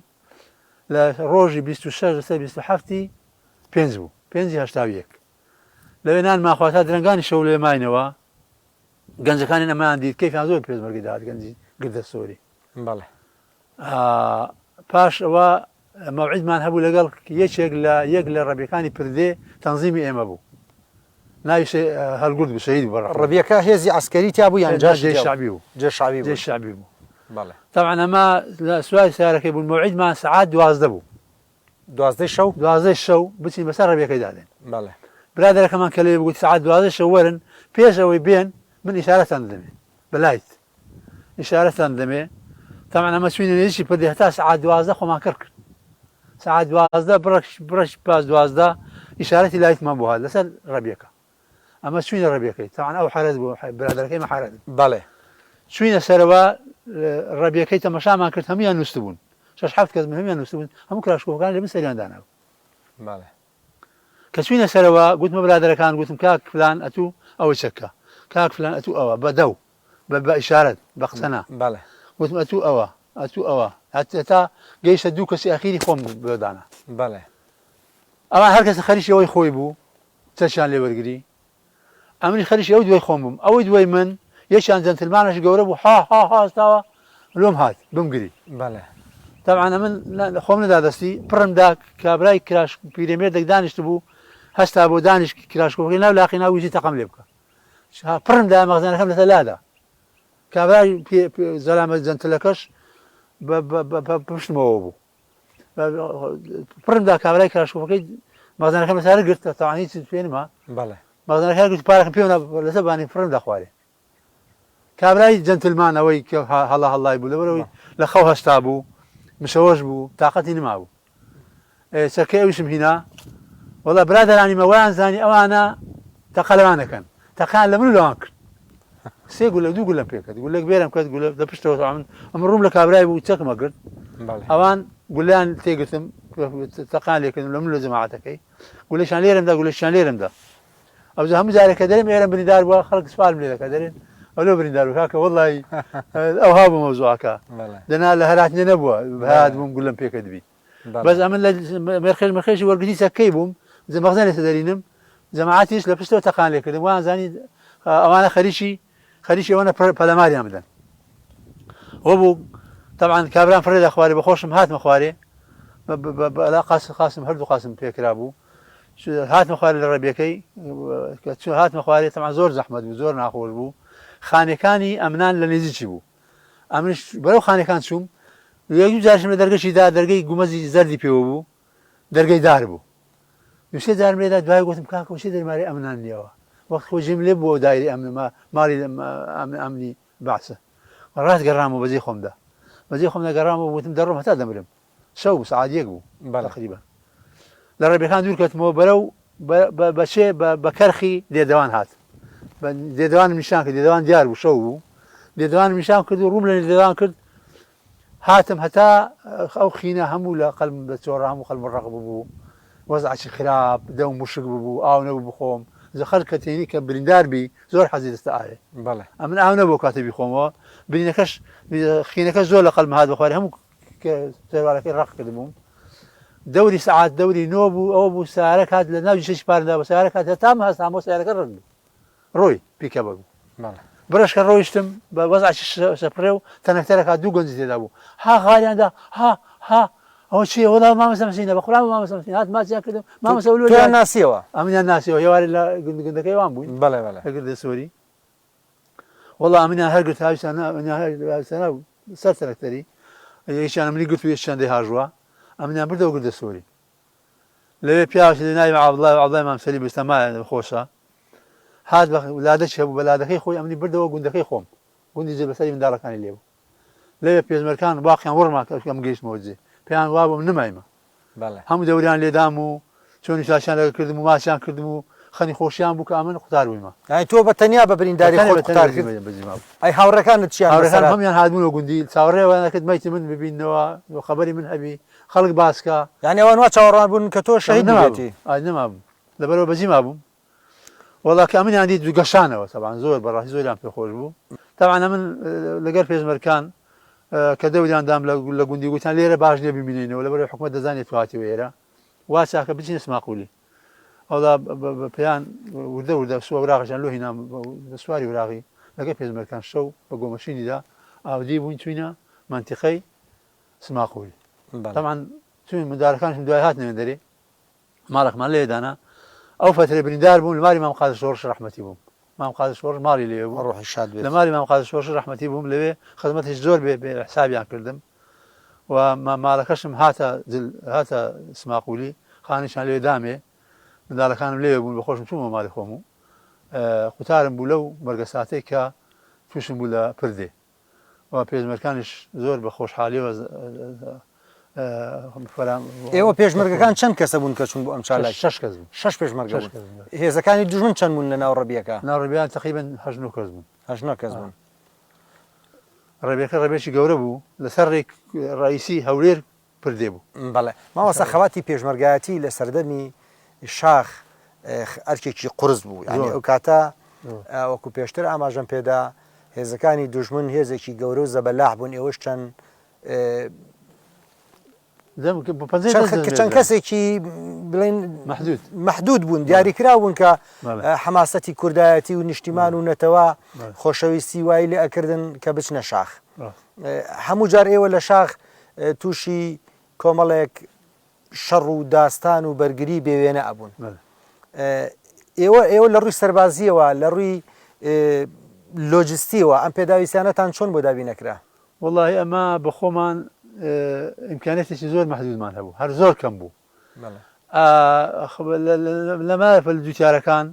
لە ڕۆژی 26 لەسەر 27 پێنج بوو پێنجی 81 لەوێ نانمان خوارد تا درەنگانی شەو لەوێ ماینەوە گەنجەکانی ئەمەیان دیت کەیفیان زۆر پێشمەرگەی دەهات گەنجی گردە سۆری بەڵێ پاش ئەوە مەوعیدمان هەبوو لەگەڵ یەکێک لە یەک لە ڕەبیەکانی پردێ تەنزیمی ئێمە بوو ناوی هەلگورد بوو شەهید بوو ڕەبیەکە هێزی عەسکەری تیا بوو یان جاش جێ شعبی بوو جێ شعبی بوو جێ شعبی بوو بەڵێ طبعا ئەمە لە سواری سیارەکەی بوون مەوعیدمان سەعات 12 بوو دوازدەی شەو؟ دوازدەی شەو بچین بەسەر ڕەبیەکەی دادێن. بەڵێ. برادەرەکەمان کە لەوێ بوو گوتی سەعات دوازدەی شەو وەرن، پێش ئەوەی بێن من ئیشارەتان دەدەمێ بە لایت ئیشارەتان دەدەمێ. تەبعەن ئەمە چووینە نێزیکی پردێ هەتا سەعات 12 خۆمان کڕ کرد. سەعات 12 بڕەک بڕەک پاش 12 ئیشارەتی لایتمان بۆ هات لەسەر ڕەبیەکە. ئەمە چووینە ڕەبیەکەی تەبعەن ئەو حەرەس بوو برادەرەکەی مە حەرەس بوو. بەڵێ. چووینە سەرەوە ڕەبیەکەی تەمەشامان کرد هەموویان نووستبوون. شەش حەفت کەس بوون هەموویان نووستبوون هەموو کراشکۆفەکان لە بن سەریان دانابوو. بەڵێ. کە چووینە سەرەوە گوتمە برادەرەکان گوتم کاک فلان ئەتوو ئەوەی چەک کە کاک فلان ئەتوو ئەوە بە دەو بە بە ئیشارەت بە قسە نا. بەڵێ. گوتم ئەتوو ئەوە ئەتوو ئەوە هەتا گەیشتە دوو کەسی ئەخیری خۆم بۆ دانا. بەڵێ. ئەوان هەر کەسە خەریکی ئەوەی خۆی بوو چەکیان لێ وەرگری ئەمنیش خەریکی ئەو دوای خۆم بووم ئەوەی دوای من یەکیان جەنتلمانەکی گەورە بوو ها ها ها هەستاوە لۆم هات بمگری. بەڵێ. تەبعەن ئەمن خۆم نەدا دەستی پڕم دا کابرای کراش پیرەمێردێک دانیشتبوو هەستا بۆ دانیشت کراشکۆفەکەی ناو لاقی نا ویستی تەقەم لێ بکا پڕم دا مەخزەنەکەم لەسەر لادا کابرای زەلامە جەنتلەکەش بە پشتمەوە بوو پڕم دا کابرای کراشکۆفەکەی مەخزەنەکەم لەسەر گرت تەوان هیچ پێ نما بەڵێ مەخزەنەکە گرت پارەکەم پێ لەسەر بانی پڕم دا خوارێ کابرای جەنتلمان ئەوەی کە هەڵا هەڵای بوو لەبەرەوەی لە خەو هەستا بوو مشەوەش بوو تاقەتی نما بوو چەکەی ئەویشم هینا وەڵا برادەرانی مە وایان زانی ئەوانە تەقە لەوان دەکەن تەقیان لە من و لەوان کرد سێ گولە دوو گولەم پێکرد گولەک بێرم کرد گولە لە پشتەوە من ئەمە ڕووم لە کابرای بوو چەکمە کرد ئەوان گولیان تێگرتم تەقان لێکردم لە من لە جەماعەتەکەی گولەشان لێرەمدا گولەشان لێرەمدا ئەوجا هەموو جارێک کە دەرێم ئێرەم بریندار بووە خەڵک سوالم لێ دەکات دەرێن ئەلۆ بریندار بوو کاکە وەڵی ئەوها بوو مەوزوعەکە دەنا لە هەراتنێ نەبووە هات بووم گولەم پێکردبی بەس ئەمن لە مێرخێژ مەخێژی وەرگری چەکەی بووم مەخزەنێ دەرینم جەماعەتیش لە پشتەوە تەقان لێکردم وان زانی ئەوانە خەریکی خەریکی ئەوەنە پەلەماریان بدەن ئەوە بوو تەبعەن کابرام فڕێ دا خوارێ بە خۆشم هاتمە خوارێ بەلا قاسم قاسم هەردوو قاسم پێکرا بوو هاتمە خوارێ لە ڕەبیەکەی هاتمە خوارێ تەبعەن زۆر زەحمەت بوو زۆر ناخۆش بوو خانەکانی ئەمنان لە نزیکی بوو ئەمنش بەرەو خانەکان چووم یەک دوو جارشم لە دەرگەشی دا دەرگەی گومەزی زەردی پێوە بوو دەرگەی دار بوو دوو سێ جارم لێدا دوای گوتم کاکە چی دەرماری ئەمنان نییەوە وەخت خۆ جێم لێ بووە دایری ئەمن ماڵی ئەمنی بەعسە ڕاست گەڕامەوە بەجێی خۆمدا بەجێی خۆمدا گەڕامەوە وتم دەڕۆم هەتا دەمرم شەو بوو سەعات یەک بوو تەقریبا لە ڕێبەکان دوور کەوتمەوە بەرەو بەچێ بە کەرخی دێدەوان هات دێدەوانم نیشان کرد دێدەوان دیار بوو شەو بوو دێدەوانم نیشان کرد و ڕووم لە دێدەوان کرد هاتم هەتا ئەو خینە هەموو لە قەلم دەچۆڕا هەموو قەلم ڕەق ببوو وەزعەکی خراپ دەم وشک ببوو ئاو نەبوو بخۆم جا خەڵک کە تێنی کە بریندار بی زۆر حەزی دەستە ئاوێ بەڵێ. ئەمن ئاو نەبوو ئەو کاتە بیخۆمەوە برینەکەش خینەکەش زۆر لە قەلم هات بەخوارێ هەموو سەروارەکەی ڕەق کردبووم دەوری سەعات دەوری نۆ بوو ئەوە بوو سارەک هات لە ناو جیشەکی پارندا بە سارەک هات هەتا من هەستامەوە سیارەکە ڕەق بوو ڕۆی پیکەبەک بوو بەڵێ. برش کە ڕۆیشتم بە وەزعێکی سەپڕێ و تەنەکتەرەکا دوو گەنجی تێدا بوو ها غاریان دا ها ها ئەوە چییە وەڵا مامۆستا حوسینە بە قورئان مامۆستا حوسین هات ماچیان کردم مامۆستا ولۆ تۆیان ناسیەوە؟ ئەمنیان ناسیەوە هێوارێ لە گوند گوندەکەی وان بووین بەڵێ بەڵێ. لە گردە سۆری وەڵا ئەمنیان هەر گرت هاویستان ئەمنیان هەر هاویستان سەر تەنەکتەری یەکیان ئەمنی گرت و یەکیان دەیهاژوا ئەمنیان بردەوە گردە سۆری لەوێ پیاوێکی لە ناوی عەبدوڵای عەبدوڵای مام سەلیم ئێستا مایە خۆشە هات بە لادەکی هەبوو بە لادەکەی خۆی ئەمنی بردەوە گوندەکەی خۆم گوندی جێ بەسەری منداڵەکانی لێ بوو لەوێ پێشمەرکان واقیان وڕما کە ئەم گەیشتمەوە جێ پێیان وابوو نمایمە بەڵێ هەموو دەوریان لێدام و چۆنی شاشیان لەگەڵ کردم و ماچیان کردم و خەنی خۆشیان بوو کە ئەمن قوتار بوویمە. یانی تۆ بە تەنیا بە برینداری خۆت قوتار کرد؟ ئەی هاوڕێکانت چیان هاوڕێکانم هەموویان هاتبوونەوە گوندی چاوەڕێ ئەوەیان دەکرد مەیتی من ببیننەوە و خەبەری من هەبی خەڵک باس کا. یانی ئەوان وا چاوەڕوان بوون کە تۆ شەهید بووبێتی؟ ئای نەمابووم لەبەرئەوە بەجی مابووم. وەڵا کە ئەمنیان دیت گەشانەوە تەبعەن زۆر بەڕاستی زۆریان پێ خۆش بوو. تەبعەن ئەمن لەگەر پێشمەرکان کە دەوریان دام لە گوندی گوتیان لێرە باش نییە بمینێینەوە لەبەرئەوەی حکومەت دەزانێت تۆ هاتیوە ئێرە وا چاکە بچینە سماقولی. ئەودا بە پێیان وردە وردە سووە وراغیان لۆ هینام بە سواری وراغی لەگەڵ پێشمەرکان شەو بە گۆمەشینیدا ئاودی بووین چووینە مەنتیقەی سماقولی. تەبعەن چووین مندارەکانیشم دوای هاتنە دەرێ ماڵەکمان لێ دانا ئەو فەترە بریندار بووم لە ماڵی مام قادر شۆڕش ڕەحمەتی بووم مام قادر شۆڕش ماڵی لەوێ بوو ڕۆحی شاد بێت لە ماڵی مام قادر شۆڕش ڕەحمەتی بووم لەوێ خزمەتیش زۆر بێ بێ حسابیان کردم و ماڵەکەشم هاتە هاتە سماقولی خانیشان لێ دامێ منداڵەکانم لێ بوون بە خۆشم چوومە ماڵی خۆم و قوتارم بوو لەو مەرگەساتەی کە تووشم بوو لە پردێ و پێشمەرکانیش زۆر بە خۆشحالیەوە ئێوە پێشمەرگەکان چەند کەسە بوون کە چون بۆ ئەم چالاک شش کەس بوون شش پێشمەرگە بوون هێزەکانی دوژمن چەند بوون لە ناو ڕەبیەکە ناو ڕەبیان تقریبا هەشت نۆ کەس بوون هەشت نۆ کەس بوون ڕەبیەکە ڕەبێکی گەورە بوو لەسەر ڕێک ڕئیسی هەولێر پردێ بوو. بەڵێ مامۆستا خەباتی پێشمەرگایەتی لە سەردەمی شاخ ئەرکێکی قورس بوو یانی ئەو کاتە وەکو پێشتر ئاماژەم پێدا هێزەکانی دوژمن هێزێکی گەورە و زەبەلاح بوون ئێوەش چەند چەند کەسێکی بڵێن محدود بوون دیاریکرا بوون کە حەماسەتی کوردایەتی و نیشتیمان و نەتەوە خۆشەویستی وای لێ ئەکردن کە بچنە شاخ هەموو جار ئێوە لە شاخ تووشی کۆمەڵێک شەڕ و داستان و بەرگری بێ وێنە ئەبوون. ئێوە ئێوە لە ڕووی سەربازییەوە لە ڕووی لۆجستیەوە ئەم پێداویستیانەتان چۆن بۆ دابین ئەکرا؟ وەڵاهی ئەمە بە خۆمان ئیمکانیەتێکی زۆر مەحدودمان هەبوو هەر زۆر کەم بوو لەمە جوتیارەکان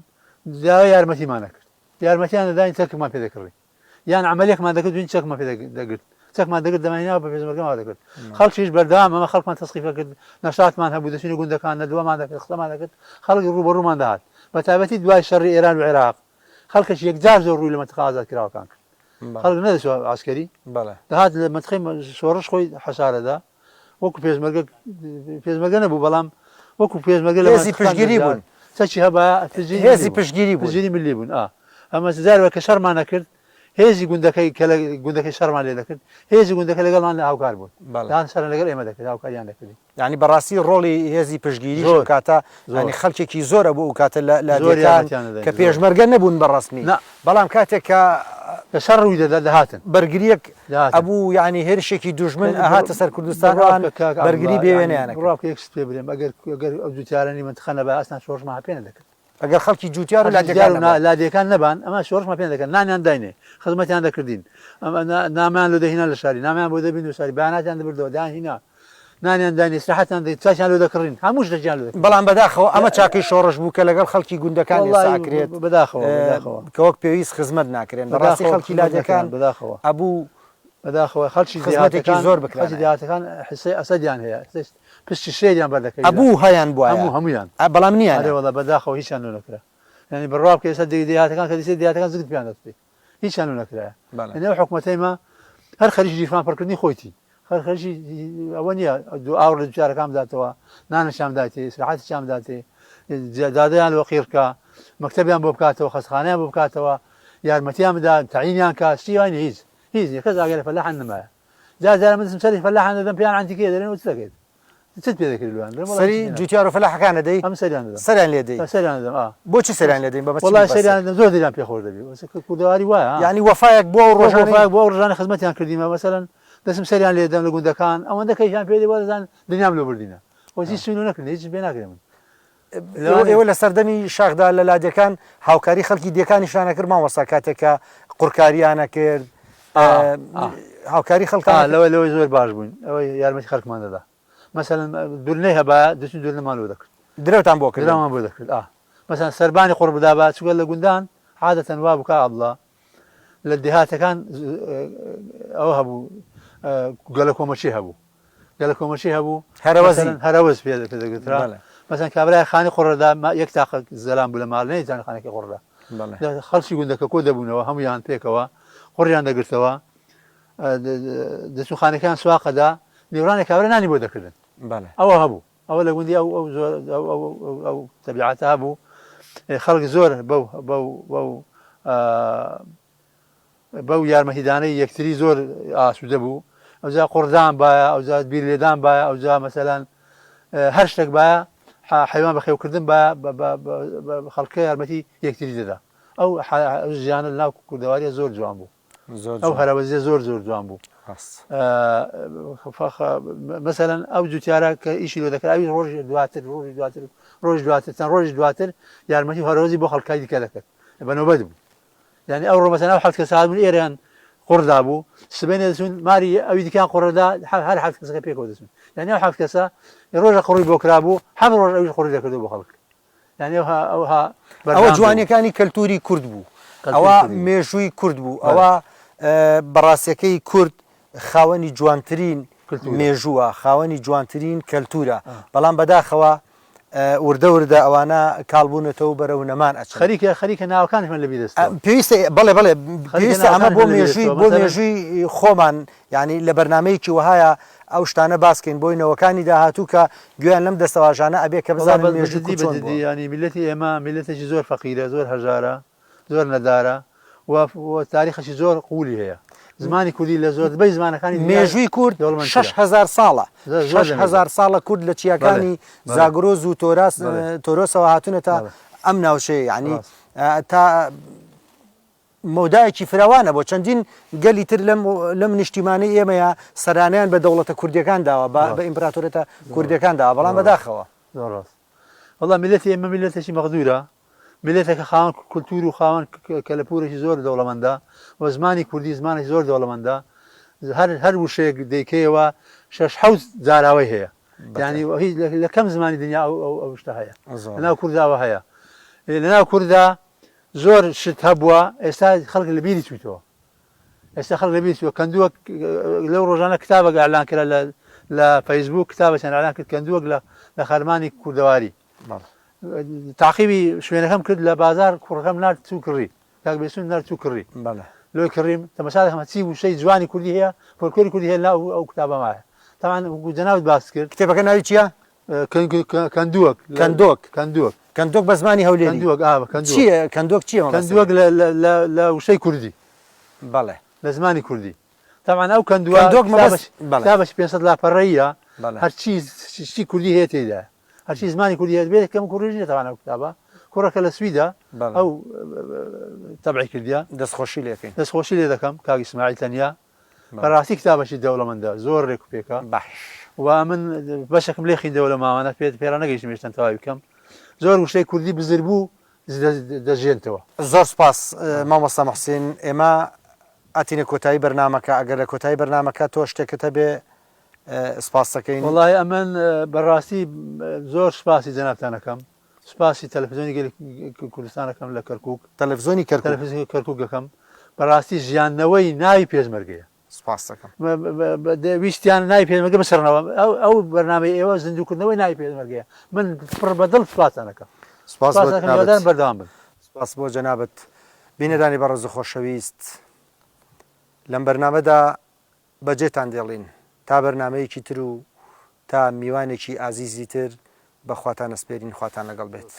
داوای یارمەتیمان نەکرد یارمەتیان دەداین چەکمان پێ دەکڕی یان عەمەلیەکمان دەکرد دوین چەکمان پێ دەگرت چەکمان دەگرت دەمانهێنا بە پێشمەرگەمان دەکرد خەڵکیش بەردەوام ئەمە خەڵکمان تەسقیفە کرد نەشاتمان هەبوو دەچوینە گوندەکان نەدوەمان دەکرد قسەمان دەکرد خەڵک ڕووبەڕوومان دەهات بە تایبەتی دوای شەڕی ئێران و عێراق خەڵکێکی یەکجار زۆر ڕووی لە مەنتقە ئازادکراوەکان کرد خەڵک نەدەچوە عەسکەری دەهات لە مەنتقەی شۆڕش خۆی حەشارەدا وەکو پێشمەرگە پێشمەرگە نەبوو بەڵام وەکو پێشمەرگە لە هێزی پشتگیری بوون چەکی هەبا هێزی پشتگیری بوون پشتگیری ملی بوون ئا ئەمە جار وە کە شەڕمان نەکرد هێزی گوندەکەی کە لە گوندەکەی شەڕمان لێ دەکرد هێزی گوندەکە لەگەڵمان لە هاوکار بوون دان شەڕ لەگەڵ ئێمە دەکرد هاوکاریان دەکردین یانی بەڕاستی ڕۆڵی هێزی پشتگیریش ئەو کاتە یانی خەڵکێکی زۆر ئەبوو ئەو کاتە لە لادێکان کە پێشمەرگە نەبوون بە ڕەسمی بەڵام کاتێک کە کە شەڕ ڕووی دەدا دەهاتن بەرگریەک ئەبوو یانی هێرشێکی دوژمن ئەهاتە سەر کوردستان ئەوان بەرگری بێ وێنەیان ئەکرد. بڕوا بکە یەک شت پێ برێم ئەگەر ئەگەر ئەو جوتیارانی مەنتقە نەبا ئەسنا شۆڕشمان پێ نەدەکرد. ئەگەر خەڵکی جوتیار و لادێکان نەبان. لادێکان نەبان ئەمە شۆڕشمان پێ نەدەکرد نانیان داینێ خزمەتیان دەکردین نامیان لۆ دەهینا لە شاری نامیان بۆ دەبین لە شاری بەیاناتیان دەبردەوە دەیان هینا نانیان داینێ ئیسراحەتیان دەکرد چاکیان لۆ دەکڕین هەموو شتێکیان لۆ دەکردین. بەڵام بەداخەوە ئەمە چاکەی شۆڕش بوو کە لەگەڵ خەڵکی گوندەکان ئێستا ئەکرێت بەداخەوە بەداخەوە کە وەک پێویست خزمەت ناکرێن بەڕاستی خەڵکی لادێکان بەداخەوە ئەبوو بەداخەوە خەڵکی خزمەتێکی زۆر بکرانایە. خەڵکی دێهاتەکان حسەی ئەسەدیان هەیە پشتی شێریان بەردەکەوی ئەبوو هەیان بوایە هەموو هەموویان بەڵام نییانە. ئەرێ وەڵا بەداخەوە هیچیان لۆ نەکرا یانی بڕوا بکە ئێستا دێهاتەکان کە دەچیت دێهاتەکان زگت پێیان دەتفی هیچیان لۆ نەکرایە یانی ئەو حکومەتەی مە هەر خەریکی گیرفان پڕکردنی خۆیتی هەر خەریکی ئەوە نییە دوو ئاوڕ لە جوتیارەکان بداتەوە نانەشیان بداتێ ئیسراحەتیان بداتێ دادەیان لۆ قیڕ بکا مەکتەبیان بۆ بکاتەوە خەستەخانەیان بۆ بکاتەوە یارمەتیان بدا تەعینیان کا شتی وای نیە هیچ هیچ نیە کەس ئاگای لە فەلاحان نەمایە جار جارە من دەچم سەری فەلاحان دەدەم پێیان عەنتیکەیە دەرێن و چ دەکەیت چت پێ دەکرێت لۆیان دەرێن وەڵا سەری جوتیار و فەلاحەکان ئەدەی ئەم سەریان دەدەم سەریان لێ دەی سەریان دەدەم ئا بۆچی سەریان لێ دەین بە بە چ وەڵا سەریان دەدەم زۆر دڵیان پێ خۆش دەبی کوردەواری وایە یانی وەفایەک بۆ ئەو ڕۆژانەی وەفایەک بۆ ئەو ڕۆژانە خزمەتیان کردیمە مەسەلەن دەچم سەریان لێ دەدەم لە گوندەکان ئەوەندە کەیفیان پێ دێ وازان دنیام لۆ بردینە خۆ هیچ سوین لۆ نەکردنە هیچ پێ ناکرێ من ئێوە لە سەردەمی شاخدا لە لادێکان هاوکاری خەڵکی دێکانیشتان ئەکرد مامۆستا کاتێک کە قورکاریان ئەکرد هاوکاری خەڵکان لەوە لەوەی زۆر باش بووین ئەوەی یارمەتی خەڵکمان دەدا مەسەلەن دورنەی هەبا دەچوین دورنەمان لۆ دەکرد درەوتان بۆ کرد درەومان بۆ دەکرد ئا مەسەلەن سەربانی قوڕ بدابا چونکە لە گوندان عادەتەن وا بوو کا ئەبڵا لە دێهاتەکان ئەوە هەبوو گەلە کۆمەچی هەبوو گەلە کۆمەچی هەبوو هەرەوەزی هەرەوەز پێ دەگوترا. مەسەن کابرای خانی قوڕەدا یەک تاقە زەلام بوو لە ماڵ نەیزان خانەکەی قوڕدا خەڵکی گوندەکە کۆ دەبوونەوە هەمویان پێکەوە قوڕیان دەگرتەوە دەچوو خانەکان سواقەدا نێورانێک کابرا نانی بۆ دەکردن ئەوە هەبوو ئەوە لە گوندی ئەو ئەو زۆر ئەو ئەو ئەو ئەو تەبیعەتە هەبوو خەڵک زۆر بەو بەو بەو بەو یارمەتیدانەی یەکتری زۆر ئاسوودە بوو ئەوجا قوڕدان باە ئەوجا بیر لێدان باە ئەوجا مەسەلەن هەر شتێک باە حیوان بەخێوکردن بە خەڵکە یارمەتی یەکتری دەدا ئەو ژیانە لەناو کوردەواریە زۆر جوان بوو ئەو هەرەوەزیە زۆر زۆر جوان بوو مەسەلەن ئەو جوتیارە کە ئیشی لۆ دەکرد ئەوی ڕۆژی دواتر ڕۆژی دواتر ڕۆژ دواتر چەند ڕۆژی دواتر یارمەتی هەرەوەزی بۆ خەڵکای دیکە دەکرد بە نۆبەت بوو یعنی ئەو ڕۆ مەسەلەن ئەو حەفت کەسە هاتبوون ئێرەیان قوڕدا بوو سبەینێ دەچوون ماری ئەوی دیکەیان قوڕدا هەر حەفت کەسەکە پێکەوە دەچوون یعنی ئەو حەفت کەسە ڕۆژە قوڕی بۆ کرابوو حەفت ڕۆژ ئەویش قوڕی دەکردەوە بۆ خەڵک یانی ئەوها ئەوها ئەوە جوانیەکانی کەلتوری کورد بوو ئەوە مێژووی کورد بوو ئەوە بەڕاستەکەی کورد خاوەنی جوانترین مێژووە خاوەنی جوانترین کەلتورە بەڵام بەداخەوە وردە وردە ئەوانە کاڵبوونەتەوە بەرەو نەمان ئەچن خەریکە خەریکە ناوەکانیشمان لەبیر دەستەوە پێویستە بەڵێ بەڵێ پێویستە ئەمە بۆ مێژووی بۆ مێژووی خۆمان یانی لە بەرنامەیەکی وەهایا ئەو شتانە باس کەین بۆی نەوەکانی داهاتوو کە گوێیان لەم دەستەواژانە ئەبێ کە وەڵا بزانن بەس مێژووی بەجدی کورد چۆن بەجدی بووە. یانی میللەتی ئێمە میللەتێکی زۆر فەقیرە زۆر هەژارە زۆر نەدارە و و تاریخێکی زۆر قوولی هەیە زمانی کوردی لە زۆربەی زمانەکانی دنیا مێژووی کورد دەوڵەمەندترە 6000 ساڵە زۆر زۆر لەمێژە 6000 ساڵە کورد لە بەڵێ چیاکانی بەڵێ زاگرۆز و تۆراس بەڵێ تۆرۆسەوە هاتوونەتە بەڵێ ئەم ناوچەیە یانی ڕاست تا مەودایەکی فراوانە بۆ چەندین گەلی تر لەم لەم نیشتیمانەی ئێمەیە سەرانەیان بە دەوڵەتە کوردیەکان داوە بە بە ڕاست ئیمپراتۆرێتە زۆر کوردیەکان داوە بەڵام زۆر ڕاست بەداخەوە. زۆر ڕاست وەڵا میللەتی ئێمە میللەتێکی مەغدورە میللەتێکە خاوەن کولتوور و خاوەن کەلەپوورێکی زۆر دەوڵەمەندە و زمانی کوردی زمانێکی زۆر دەوڵەمەندە هەر هەر وشەیەک دەیکەیەوە شەش حەوت زاراوەی هەیە یانی هیچ لە کەم زمانی دنیا ئەو ئەو ئەو شتە هەیە لەناو کورداوە هەیە لەناو کوردا زۆر شت هەبووە ئێستا خەڵک لە بیری چوویتەوە ئێستا خەڵک لە بیری چووە کەندووەک لەو ڕۆژانە کتابێک ئیعلان کرا لە لە فەیسبوک کتابێکیان ئیعلان کرد کەندووەک لە لە خەرمانی کوردەواری تاقیبی شوێنەکەم کرد لە بازار کوڕەکەم نارد چوو کڕی کاک بێسون نارد چوو کڕی لۆی کڕیم تەمەشا دەکەم هەرچی وشەی جوانی کوردی هەیە فۆلکلۆری کوردی هەیە لە ئەو کتابە مایە تەبعەن وەکوو جەنابت باست کرد کتێبەکە ناوی چییە؟ کەندووەک کەندۆک کەندووەک کەندۆک بە زمانی هەولێری کەندووەک ئا کەندووەک چییە کەندۆک چییە مەبەستەکە؟ کەندووەک لە لە لە لە وشەی کوردی بەڵێ لە زمانی کوردی تەبعەن ئەو کەندووە کەندۆک مەبەست کتابەش بەڵێ کتابەش 500 لاپەڕەییە بەڵێ هەرچی شتی کوردی هەیە تێیدایە هەرچی زمانی کوردی هەیە بێت کەم کوڕیش نییە تەبعەن ئەو کتابە کوڕەکە لە سویدە بەڵێ ئەو تەبعی کردیە دەستخۆشی لێ ئەکەین دەستخۆشی لێ دەکەم کاک ئیسماعیل تەنیا بەڕاستی کتابەکی دەوڵەمەندە زۆر ڕێک و پێکە باش. و من بەشێکم لێ خیندەوە لە ماوانە پێت پێرا نەگەیشتم هێشتان تەواوی بکەم زۆر وشەی کوردی بزر بوو دەژێنتەوە. زۆر سوپاس مامۆستا موحسین ئێمە ئەتینە کۆتایی بەرنامەکە ئەگەر لە کۆتایی بەرنامەکە تۆ شتێکت هەبێ سوپاست دەکەین. وەڵاهی ئەمن بەڕاستی زۆر سوپاسی جەنابتان ئەکەم سوپاسی تەلەفزیۆنی گەلی کوردستان ئەکەم لە کەرکوک. تەلەفزیۆنی کەرکوک. تەلەفزیۆنی کەرکوک ئەکەم بەڕاستی ژیاندنەوەی ناوی پێشمەرگەیە. سوپاست دەکەم. ویستیان ناوی پێشمەرگە بسڕنەوە ئەو بەرنامەی ئێوە زیندووکردنەوەی ناوی پێشمەرگەیە من پڕ بە دڵ سوپاستان ئەکەم. سوپاس بۆ سوپاستان ئەکەم جەنابت. هیوادارم بەردەوام بن. سوپاس بۆ جەنابت. بینەرانی بەڕێز و خۆشەویست لەم بەرنامەدا بەجێتان دێڵین تا بەرنامەیەکی تر و تا میوانێکی ئازیزی تر بە خواتان ئەسپێرین خواتان لەگەڵ بێت.